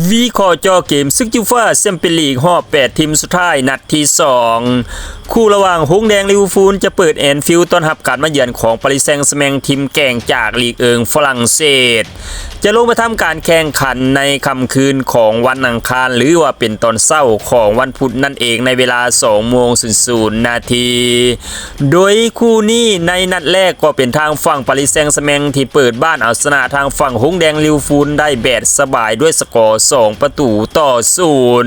ວິເຄາະເຈາະເກມ ສຶກຢູຟາແຊມປຽນລີກ ຮອບແປດທີມສຸດທ້າຍ ນັດທີສອງ ຄູ່ລະຫວ່າງຫົງແດງລິເວີພູນ ຈະເປີດແອນຟິວ ຕ້ອນຮັບການມາເຢືອນຂອງປາຣີແຊງແຊແມງ ທີມແກ່ງຈາກລີກເອີງຝຣັ່ງເສດ ຈະລົງໄປທຳການແຂ່ງຂັນໃນຄ່ຳຄືນຂອງວັນອັງຄານ ຫຼືວ່າເປັນຕອນເຊົ້າຂອງວັນພຸດນັ້ນເອງ ໃນເວລາສອງໂມງສູນນາທີ. ໂດຍຄູ່ນີ້ໃນນັດແລກກໍເປັນທາງຝັ່ງປາຣີແຊງແຊແມງທີ່ເປີດບ້ານເອົາຊະນະທາງຝັ່ງຫົງແດງລິເວີພູນໄດ້ແບບສະບາຍດ້ວຍສະກໍສອງປະຕູຕໍ່ສູນ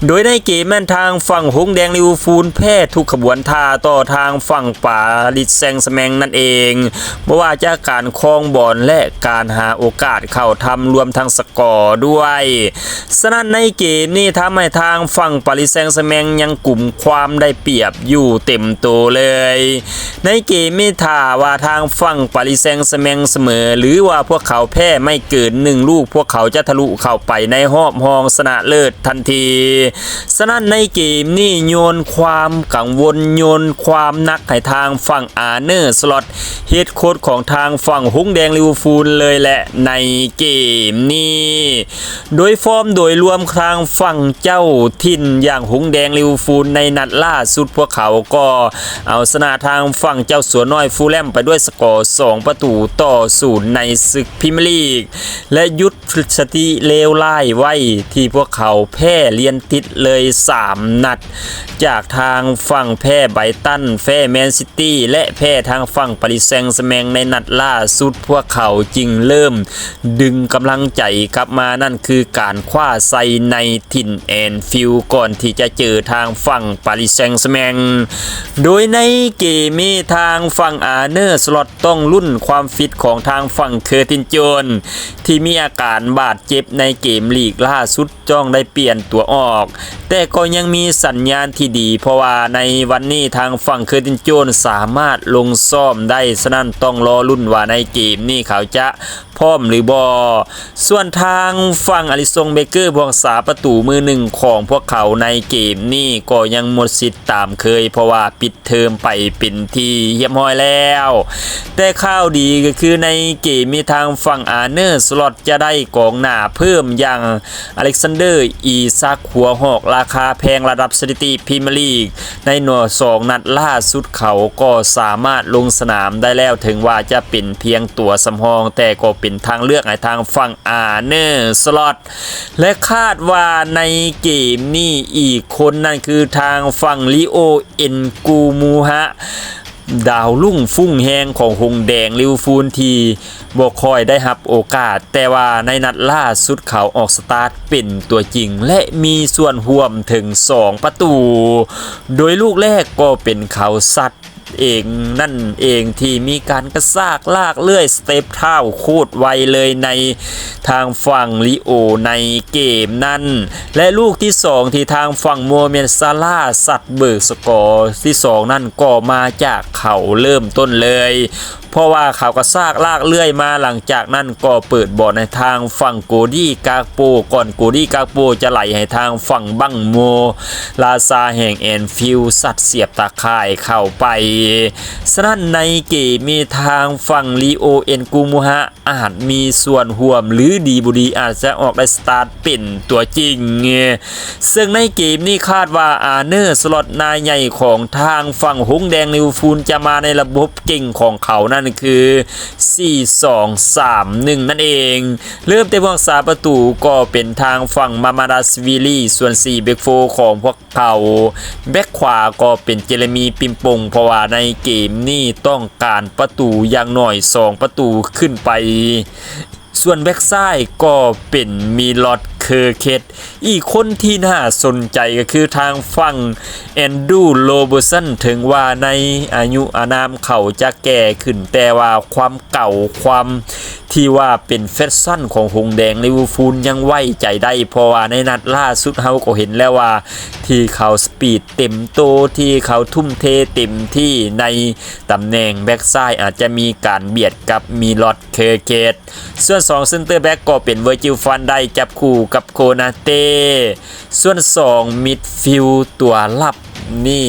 ໂດຍໃນເກມນັ້ນທາງຝັ່ງຫົງແດງລິເວີພູນແພ້ທຸກຂະບວນທ່າຕໍ່ທາງຝັ່ງປາຣີແຊງແຊແມງນັ້ນເອງ ບໍ່ວ່າຈາກການຄອງບອນ ແລະ ການຫາໂອກາດເຂົ້າທຳ ລວມທັງສະກໍດ້ວຍ. ສະນັ້ນໃນເກມນີ້ທຳໃຫ້ທາງຝັ່ງປາຣີແຊງແຊແມງຍັງກຸມຄວາມໄດ້ປຽບຢູ່ເຕັມໂຕເລີຍ. ໃນເກມນີ້ຖ້າວ່າທາງຝັ່ງປາຣີແຊງແຊແມງສະເໝີ ຫຼືວ່າພວກເຂົາແພ້ໄມ່ເກີນໜຶ່ງລູກ ພວກເຂົາຈະທະລຸເຂົ້າໄປໃນຮອບຮອງຊະນະເລີດທັນທີ. ສະນັ້ນໃນເກມນີ້ໂຍນຄວາມກັງວົນ ໂຍນຄວາມໜັກໃຫ້ທາງຝັ່ງອາເນີ ສະລັອດ ເຮັດໂຄດຂອງທາງຝັ່ງຫົງແດງລິເວີພູນເລີຍແຫຼະໃນເກມນີ້. ໂດຍຟອມໂດຍລວມທາງຝັ່ງເຈົ້າຖິ່ນຢ່າງຫົງແດງລິເວີພູນໃນນັດລ່າສຸດ ພວກເຂົາກໍເອົາຊະນະທາງຝັ່ງເຈົ້າສວນນ້ອຍຟູລແລມໄປດ້ວຍສະກໍສອງປະຕູຕໍ່ສູນໃນສຶກພຣີມຍາລີກ ແລະ ຢຸດສະຖິຕິເລວຮ້າຍໄວ້ທີ່ພວກເຂົາແພ້ລຽນຕິດເລີຍສາມນັດ ຈາກທາງຝັ່ງແພ້ໄບຣຕັນ ແພ້ແມນຊິ ຕີ ແລະ ແພ້ທາງຝັ່ງປາຣີແຊງແຊແມງໃນນັດລ່າສຸດ ພວກເຂົາຈຶ່ງເລີ່ມດຶງກຳລັງໃຈກັບມາ ນັ້ນຄືການຄວ້າໄຊໃນຖິ່ນແອນຟິວ ກ່ອນທີ່ຈະເຈີທາງຝັ່ງປາຣີແຊງແຊແມງ. ໂດຍໃນເກມນີ້ທາງຝັ່ງອາເນີ ສະລັອດ ຕ້ອງລຸ້ນຄວາມຟິດຂອງທາງຝັ່ງເຄີຕິນ ໂຈນ ທີ່ມີອາການບາດເຈັບໃນເກມລີກລ່າສຸດ ຕ້ອງໄດ້ປ່ຽນຕົວອອກ, ແຕ່ກໍຍັງມີສັນຍານທີ່ດີ ເພາະວ່າໃນວັນນີ້ທາງຝັ່ງເຄີຕິນ ໂຈນ ສາມາດລົງຊ້ອມໄດ້, ສະນັ້ນຕ້ອງລໍລຸ້ນວ່າໃນເກມນີ້ເຂົາຈະພ້ອມຫຼືບໍ່. ສ່ວນທາງຝັ່ງອາລິສັນ ເບເກີ ຜູ້ຮັກສາປະຕູມືໜຶ່ງຂອງພວກເຂົາໃນເກມນີ້ ກໍຍັງໝົດສິດຕາມເຄີຍ ເພາະວ່າປິດເທີມໄປເປັນທີ່ຮຽບຮ້ອຍແລ້ວ. ແຕ່ຂ່າວດີກໍຄືໃນເກມນີ້ທາງຝັ່ງອາເນີ ສະລັອດ ຈະໄດ້ກອງໜ້າເພີ່ມຢ່າງ ອາເລັກຊານເດີ ອີຊັກ ຫົວຫອກລາຄາແພງລະດັບສະຖິຕິພຣີມຍາລີກ ໃນໜ່ວຍສອງນັດລ່າສຸດເຂົາກໍສາມາດລົງສະໜາມໄດ້ແລ້ວ ເຖິງວ່າຈະເປັນພຽງຕົວສຳຮອງ ແຕ່ກໍເປັນທາງເລືອກໃຫ້ທາງຝັ່ງອາເນີ ສະລັອດ ແລະ ຄາດວ່າໃນເກມນີ້ອີກຄົນ ນັ້ນຄືທາງຝັ່ງ ລີໂອ ເອັນກູມູຮະ ດາວລຸ້ງຟຸ້ງແຮງຂອງຫົງແດງລິເວີພູນ ທີ່ບໍ່ຄ່ອຍໄດ້ຮັບໂອກາດ, ແຕ່ວ່າໃນນັດລ່າສຸດເຂົາອອກສະຕາດເປັນຕົວຈິງ ແລະ ມີສ່ວນຮ່ວມເຖິງສອງປະຕູ, ໂດຍລູກແລກກໍເປັນເຂົາຊັດເອງນັ້ນເອງ ທີ່ມີການກະຊາກລາກເລື່ອຍ ສະເຕັບເທົ້າໂຄດໄວເລີຍໃນ ທາງຝັ່ງລີໂອໃນເກມນັ້ນ ແລະ ລູກທີສອງທີ່ທາງຝັ່ງໂມເມນຊາລາ ຊັດເບີກສະກໍທີສອງນັ້ນກໍມາຈາກເຂົາເລີ່ມຕົ້ນເລີຍ, ເພາະວ່າເຂົາກະຊາກລາກເລື່ອຍມາ, ຫຼັງຈາກນັ້ນກໍເປີດບອນໃຫ້ທາງຝັ່ງໂກດີ ກາກໂປ, ກ່ອນໂກດີ ກາກໂປຈະໄຫຼໃຫ້ທາງຝັ່ງບັ້ງໂມ ລາຊາແຫ່ງແອນຟິວ ຊັດສຽບຕາຂ່າຍເຂົ້າໄປ. ສະນັ້ນໃນເກມນີ້ທາງຝັ່ງ ລີໂອ ເອັນກູມູຮະ ອາດມີສ່ວນຮ່ວມ ຫຼື ດີບໍ່ດີອາດຈະອອກໄດ້ສະຕາດເປັນຕົວຈິງ. ເຊິ່ງໃນເກມນີ້ຄາດວ່າ ອາເນີ ສະລັອດ ນາຍໃຫຍ່ຂອງທາງຝັ່ງຫົງແດງລິເວີພູນ ຈະມາໃນລະບົບເກັ່ງຂອງເຂົາ ນັ້ນຄື ສີ່ສອງສາມໜຶ່ງ ນັ້ນເອງ. ເລີ່ມແຕ່ຜູ້ຮັກສາປະຕູກໍເປັນທາງຝັ່ງ ມາມາດາຊະວີລີ, ສ່ວນສີ່ແບັກໂຟຂອງພວກ ເຂົາ ແບັກຂວາກໍເປັນເຈເຣມີ ປິມປົງ ເພາະວ່າໃນເກມນີ້ຕ້ອງການປະຕູຢ່າງໜ້ອຍສອງປະຕູຂຶ້ນໄປ, ສ່ວນແບັກຊ້າຍກໍເປັນມີລອດ ເຄີເຄດ. ອີກຄົນທີ່ໜ້າສົນໃຈກໍຄືທາງຝັ່ງ ແອນດູ ໂຣເບີດສັນ, ເຖິງວ່າໃນອາຍຸອານາມເຂົາຈະແກ່ຂຶ້ນ, ແຕ່ວ່າຄວາມເກົ່າ, ຄວາມ ທີ່ວ່າເປັນແຟດຊັນຂອງຫົງແດງລິເວີພູນຍັງໄວ້ໃຈໄດ້, ເພາະວ່າໃນນັດລ່າສຸດເຮົາກໍເຫັນແລ້ວວ່າ ທີ່ເຂົາສະປີດເຕັມໂຕ, ທີ່ເຂົາທຸ່ມເທເຕັມທີ່ໃນຕຳແໜ່ງແບັກຊ້າຍ, ອາດຈະມີການບຽດກັບມີລອດ ເຄີເຄດ. ສ່ວນສອງເຊັນເຕີແບັກກໍເປັນ ເວີຈິວ ຟານໄດ ຈັບຄູ່ກັບ ໂຄນາເຕ. ສ່ວນສອງມິດຟິວຕົວລັບນີ້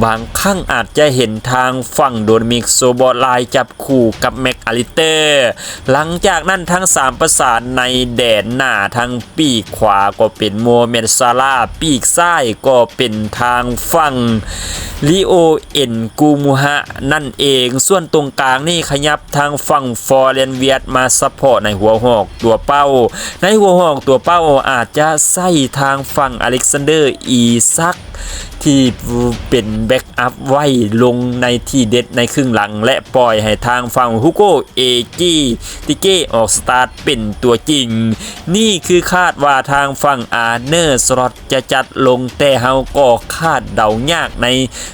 ບາງຄັ້ງອາດຈະເຫັນທາງຝັ່ງໂດມິນິກ ໂຊບອດລາຍ ຈັບຄູ່ກັບ ແມັກອາລິສເຕີ. ຫຼັງຈາກນັ້ນທັງສາມປະສານໃນແດນໜ້າ ທັງປີກຂວາກໍເປັນໂມເມດ ຊາລາ, ປີກຊ້າຍກໍເປັນທາງຝັ່ງ ລິໂອ ເອັນກູມູຮະ ນັ້ນເອງ. ສ່ວນຕົງກາງນີ້ຂະຫຍັບທາງຝັ່ງ ຟອເຣນ ວຽດ ມາຊັບພອດໃນຫົວຫອກຕົວເປົ້າ. ໃນຫົວຫອກຕົວເປົ້າອາດຈະໃຊ້ທາງຝັ່ງ ອາເລັກຊານເດີ ອີຊັກ ທີ່ເປັນແບັກອັບໄວ້ລົງໃນທີ່ເດັດໃນເຄິ່ງຫຼັງ ແລະ ປ່ອຍໃຫ້ທາງຝັ່ງ ຮູໂກ ເອກີ ຕິເກ ອອກສະຕາດເປັນຕົວຈິງ. ນີ້ຄືຄາດວ່າທາງຝັ່ງ ອາເນີ ສະລັອດ ຈະຈັດລົງ, ແຕ່ເຮົາກໍຄາດເດົາຍາກໃນ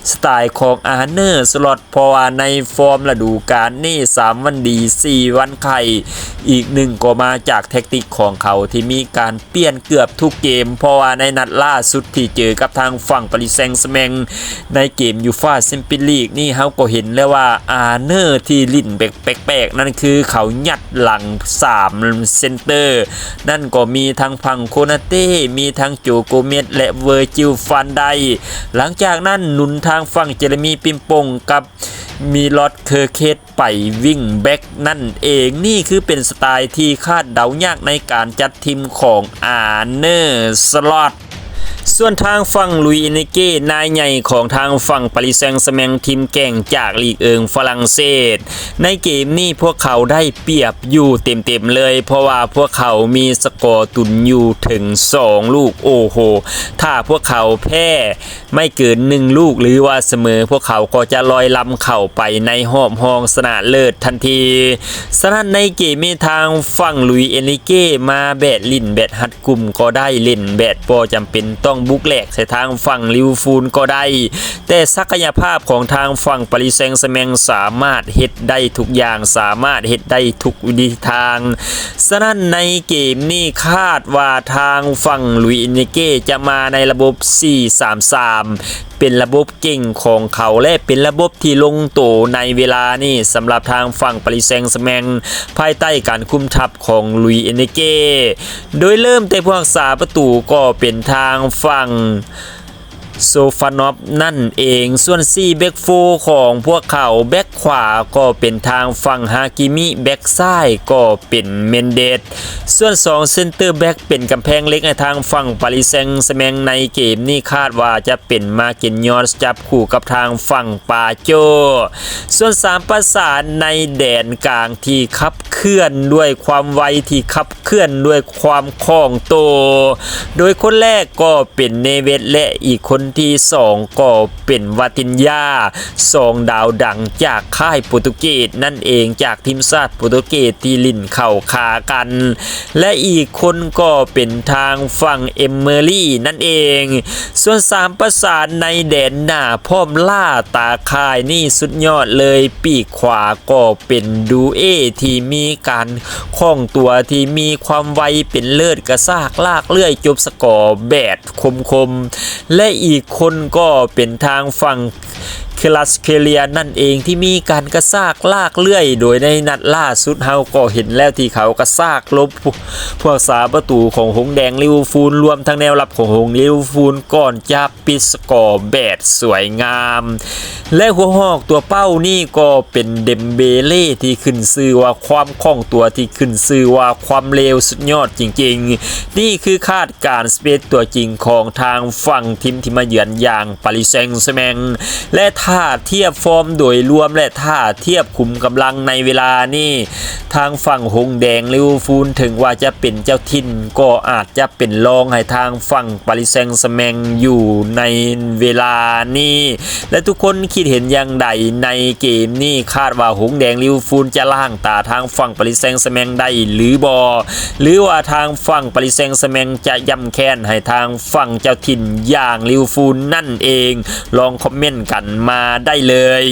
ສະໄຕຂອງ ອາເນີ ສະລັອດ ເພາະວ່າໃນຟອມລະດູການນີ້ ສາມວັນດີ ສີ່ວັນໄຂ້, ອີກໜຶ່ງກໍມາຈາກແທັກຕິກຂອງເຂົາທີ່ມີການປ່ຽນເກືອບທຸກເກມ, ເພາະວ່າໃນນັດລ່າສຸດທີ່ເຈີກັບທາງຝັ່ງປາຣີແຊງແຊງແມັງ ໃນເກມຢູຟາແຊມປຽນລີກນີ້ ເຮົາກໍເຫັນແລ້ວວ່າ ອາເນີ ທີ່ຫຼິ້ນແປກໆ ນັ້ນຄືເຂົາຍັດຫຼັງສາມເຊັນເຕີ, ນັ້ນກໍມີທັງຝັ່ງ ໂຄນາເຕ້, ມີທັງ ໂຈ ໂກເມັດ ແລະ ເວີຈິວ ຟານໄດ. ຫຼັງຈາກນັ້ນໜູນທາງຝັ່ງ ເຈເຣມີ ຟຣິມປອງ ກັບ ມິລອດ ເຄີເຄດ ໄປວິງແບັກນັ້ນເອງ. ນີ້ຄືເປັນສະໄຕທີ່ຄາດເດົາຍາກໃນການຈັດທີມຂອງ ອາເນີ ສະລັອດ. ສ່ວນທາງຝັ່ງ ລຸຍ ເອນຣິເກ ນາຍໃຫຍ່ຂອງທາງຝັ່ງປາຣີແຊງແຊງແມັງ ທີມແກ່ງຈາກລີກເອິງຝຣັ່ງເສດ, ໃນເກມນີ້ພວກເຂົາໄດ້ປຽບຢູ່ເຕັມໆເລີຍ, ເພາະວ່າພວກເຂົາມີສະກໍຕຸນຢູ່ເຖິງສອງລູກ. ໂອ້ໂຫ ຖ້າພວກເຂົາແພ້ ໄມ່ເກີນໜຶ່ງລູກ ຫຼືວ່າສະເໝີ, ພວກເຂົາກໍຈະລອຍລຳເຂົ້າໄປໃນຮອບຮອງຊະນະເລີດທັນທີ. ສະນັ້ນໃນເກມນີ້ທາງຝັ່ງ ລຸຍ ເອນຣິເກ ມາແບບຫຼິ້ນແບບຮັດກຸ່ມກໍໄດ້, ຫຼິ້ນແບບບໍ່ຈຳເປັນຕ້ອງບຸກແຫຼກໃສ່ທາງຝັ່ງ ລິເວີພູນ ກໍໄດ້, ແຕ່ສັກກະຍະພາບຂອງທາງຝັ່ງປາຣີແຊງແຊງແມັງສາມາດເຮັດໄດ້ທຸກຢ່າງ, ສາມາດເຮັດໄດ້ທຸກວິທີທາງ. ສະນັ້ນໃນເກມນີ້ຄາດວ່າທາງຝັ່ງ ລຸຍ ເອນຣິເກ ຈະມາໃນລະບົບ ສີ່ສາມສາມ ເປັນລະບົບເກັ່ງຂອງເຂົາ ແລະ ເປັນລະບົບທີ່ລົງໂຕໃນເວລານີ້ສຳລັບທາງຝັ່ງປາຣີແຊງແຊງແມັງ ພາຍໃຕ້ການຄຸມທັບຂອງ ລຸຍ ເອນຣິເກ. ໂດຍເລີ່ມແຕ່ຜູ້ຮັກສາປະຕູກໍເປັນທາງຝັ່ງ ໂຊຟານອບ ນັ້ນເອງ. ສ່ວນສີ່ແບັກໂຟຂອງພວກເຂົາ, ແບັກຂວາກໍເປັນທາງຝັ່ງ ຮາກິມິ, ແບັກຊ້າຍກໍເປັນ ເມັນເດສ. ສ່ວນສອງເຊັນເຕີແບັກເປັນກຳແພງເຫຼັກໃຫ້ທາງຝັ່ງປາຣີແຊງແຊງແມັງ. ໃນເກມນີ້ຄາດວ່າຈະເປັນ ມາເກນຢອສ ຈັບຄູ່ກັບທາງຝັ່ງ ປາໂຈ. ສ່ວນສາມປະສານໃນແດນກາງທີ່ຂັບເຄື່ອນດ້ວຍຄວາມໄວ, ທີ່ຂັບເຄື່ອນດ້ວຍຄວາມຄ່ອງໂຕ, ໂດຍຄົນແລກກໍເປັນ ເນເວດ ແລະ ອີກຄົນທີສອງກໍເປັນ ວາຕິນຢາ, ສອງດາວດັງຈາກຄ້າຍໂປຣຕຸເກດນັ້ນເອງ, ຈາກທີມຊາດໂປຣຕຸເກດທີ່ຫຼິ້ນເຂົ້າຂາກັນ ແລະ ອີກຄົນກໍເປັນທາງຝັ່ງ ເອມເມີຣີ ນັ້ນເອງ. ສ່ວນສາມປະສານໃນແດນໜ້າພ້ອມລ້າຕາຂ່າຍນີ້ສຸດຍອດເລີຍ, ປີກຂວາກໍເປັນ ດູເອ ທີ່ມີການຄ່ອງຕົວ, ທີ່ມີຄວາມໄວເປັນເລີດ, ກະຊາກລາກເລື່ອຍ, ຈົບສະກໍແບບຄົມໆ ແລະ ອີກຄົນກໍເປັນທາງຝັ່ງ ເຄລັດເຄເລຍ ນັ້ນເອງ ທີ່ມີການກະຊາກລາກເລື່ອຍ, ໂດຍໃນນັດລ່າສຸດເຮົາກໍເຫັນແລ້ວທີ່ເຂົາກະຊາກຫຼົບພວກສາປະຕູຂອງຫົງແດງ ລິເວີພູນ ລວມທັງແນວຮັບຂອງຫົງ ລິເວີພູນ ກ່ອນຈະປິດສະກໍແບບສວຍງາມ. ແລະ ຫົວຫອກຕົວເປົ້ານີ້ກໍເປັນ ເດັມເບເລ ທີ່ຂຶ້ນຊື່ວ່າຄວາມຄ່ອງຕົວ, ທີ່ຂຶ້ນຊື່ວ່າຄວາມເລວສຸດຍອດຈິງໆ. ນີ້ຄືຄາດການສະເປັກຕົວຈິງຂອງທາງຝັ່ງທີມທີ່ມາເຢືອນຢ່າງ ປາຣີແຊງແຊງແມັງ ແລະ ຖ້າທຽບຟອມໂດຍລວມ ແລະ ຖ້າທຽບຂຸມກຳລັງໃນເວລານີ້ ທາງຝັ່ງຫົງແດງ ລິເວີພູນ ເຖິງວ່າຈະເປັນເຈົ້າຖິ່ນ ກໍອາດຈະເປັນລອງໃຫ້ທາງຝັ່ງປາຣີແຊງແຊງແມັງຢູ່ໃນເວລານີ້ ແລະ ທຸກຄົນຄິດເຫັນຢ່າງໃດໃນເກມນີ້? ຄາດວ່າຫົງແດງ ລິເວີພູນ ຈະລ້າງຕາທາງຝັ່ງປາຣີແຊງແຊງແມັງໄດ້ຫຼືບໍ່? ຫຼືວ່າທາງຝັ່ງປາຣີແຊງແຊງແມັງຈະຢ້ຳແຄ້ນໃຫ້ທາງຝັ່ງເຈົ້າຖິ່ນຢ່າງລິເວີພູນນັ້ນເອງ? ລອງຄອມເມັນກັນມາໄດ້ເລີຍ.